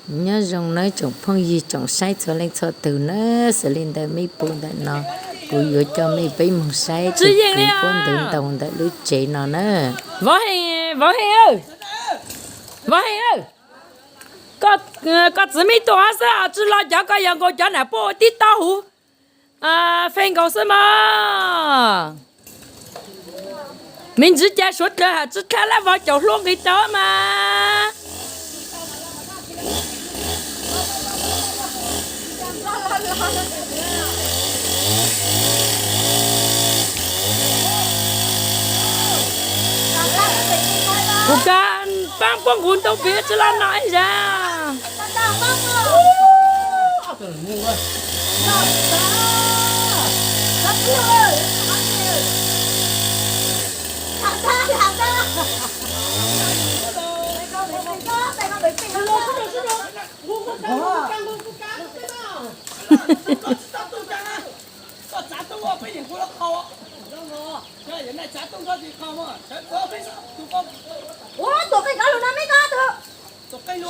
Nyob zoo nawb tsoom phooj ywg tsoom saib txhua leej txhua tug nawb, xws li ntawm mej pum ntawm no, kuv yuav coj mej peb moog saib tug kuv puab ntug ntoo ntawm lub tsev no na. Vauv Heej, Vauv Heej, Vauv Heej, koj txiv mej tuaj xwb tsi los cov koj yog nkaus cov nam puab ua tib tob huv fej nkaus xwb mog. Me ntsis cas suav dlawg has tsi dlha lab vog caum hlua nqis rau mas. Kuv kag paab puab nqus ntoo piv tsi los no ib zag.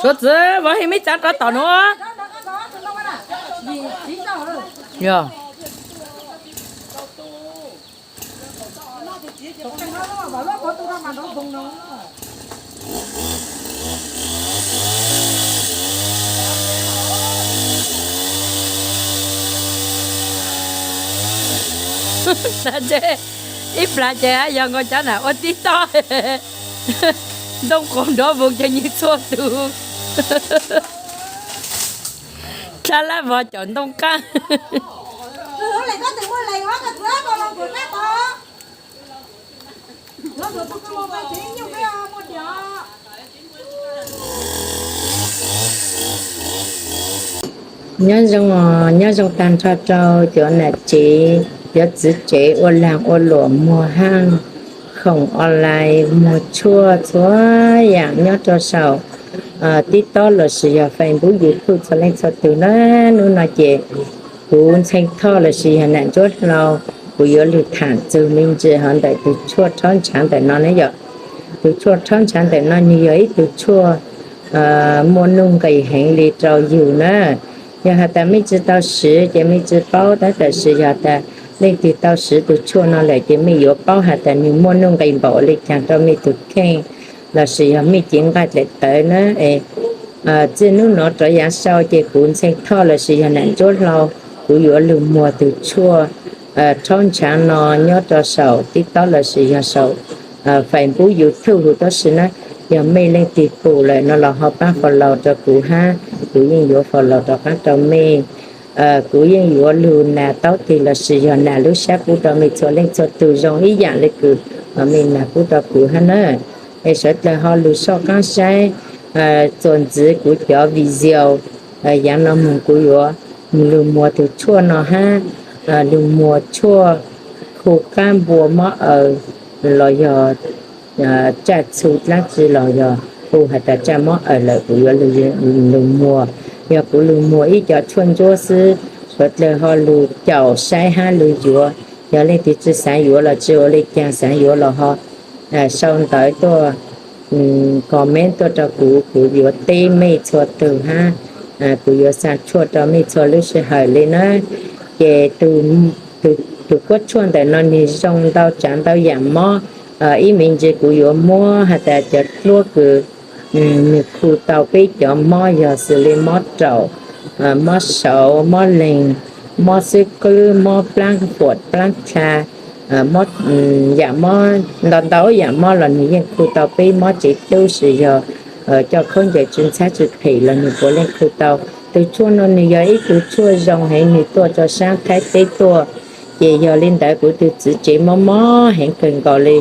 Suav txiv, Vauv Heej mej txav rov tom nuav. Yog. Ib plag ces yog nkaus cov nam ua tib tob, ntoo qaug nrov voos cov nyiaj txhua tug. Dlha lab vog caum ntoo qaab. Nyob zoo, nyob zoo tag nrho rau cov nam tsev, cov txiv tsev ua laag ua luam muag haaj, khoom online, muag tshuaj txhua yaam nyob rau saum TikTok lossis yog Facebook, YouTube txhua leej txhua tug na. Hnub no ces kuv Ntxhee Thoj lossis yog Nam Ntsuab Hlau, kuv yuav lug tham txug me ntsis hov ntawm tug tshuaj rhaub ntshav ntawm no ne yom. Tug tshuaj rhaub ntshav ntawm no nwg yog ib tug tshuaj muaj nuj nqis heev li rau yug na. Yog has tas mej tsi tau swv ces mej tsi paub, tab sis yog tas leej twg tau swv tug tshuaj no lawm ces mej yuav paub has tas nwg muaj nuj nqis npaum ua le caag rau mej tug kheej lossis yog mej cev nqaij dlaim tawv na. Txij hnub no rov yav sau ces kuv Ntxhee Thoj lossis yog Nam Ntsuab Hlau, kuv yuav lug muag tug tshuaj rhaub ntshav no nyob rau saum TikTok lossis yog saum Facebook, YouTube huv. Tab sis na, yog mej leej twg pum lawm no los ho paab follow rau kuv hab, kuv yeej yuav follow rov qaab rau mej. Kuv yeej yuav lug nas taub tig lossis yog nas lub sab pub rau mej txhua leej txhua tug zoo ib yaam le kws mej nas pub rau kuv hab na. Es sawv dlawg ho lug soj qaab saib txuas ntxiv kuv cov video. Yaav no moog kuv yuav lug muag tug tshuaj no hab lug muag tshuaj khu qaab npua mob aws los yog tsaj txhu dlaab tsi los yog hu has tas tsaj mob aws lawm kuv yuav lug muag. Yog kuv lug muag ib co tshuaj ntsuab xwb, sawv dlawg ho lug caum saib hab lug yuav. Yog leej twg tsi xaav yuav los tsi ua le caag, xaav yuav los ho sau ntawv tuaj comment tuaj rau kuv, kuv yuav teb mej txhua tug hab kuv yuav xa tshuaj rau mej txhua lub sij hawm le na. Ces tug kuab tshuaj ntawm no nwg zoo ntau tsaav ntau yaam mob. Ib me ntsis kuv yuav muab has tas cov dluab kws nwg khu tau peb cov mob yog xws le mob raum, mob saud, mob leeg, mob xwb qwb, mob plaab fuam plaab dlha, yaam mob ntau ntau yaam mob los nwg yeej khu tau peb mob tsev tub, sis yog coj khaub ncaws tsi ntxhab tsi phem los nwg puav leej khu tau. Tug tshuaj no nwg yog ib tug tshuaj zoo heev, nwg tuaj rau saab Thaib teb tuaj. Ces yog le ntawd kuv tug txiv tsev mob mob heev kawg nkaus le,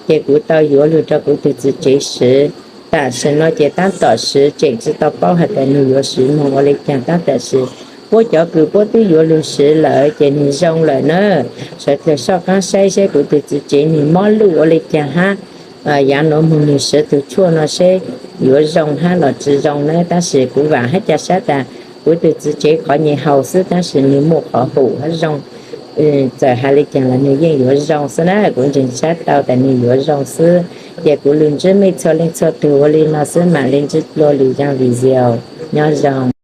ces kuv tau yuav lug rau kuv tug txiv tsev swv. Tam sim no ces taab tom swv tseem tsi tau paub has tas nwg yuav swv moog ua le caag, taab tam swv puab cov kws puab twb yuav lug swv lawm ces nwg zoo lawm na. Sawv dlawg soj qaab saib saib kuv tug txiv tsev nwg mob luj ua le caag hab. Yaav nuav moog nwg swv tug tshuaj no seb yuav zoo hab los tsi zoo na. Tab sis kuv vaam hab ca sab tas kuv tug txiv tsev qhov nyem haus xwb, tab sis nwg muaj qhov hum hab zoo. Txawm has le caag los nwg yeej yuav zoo xwb na. Kuv ntseeg sab tau tas nwg yuav zoo xwb. Ces kuv lug ntsib mej txhua leej txhua tug ua le no xwb, maam le ntsib dlua lwm zaaj video. Nyob zoo.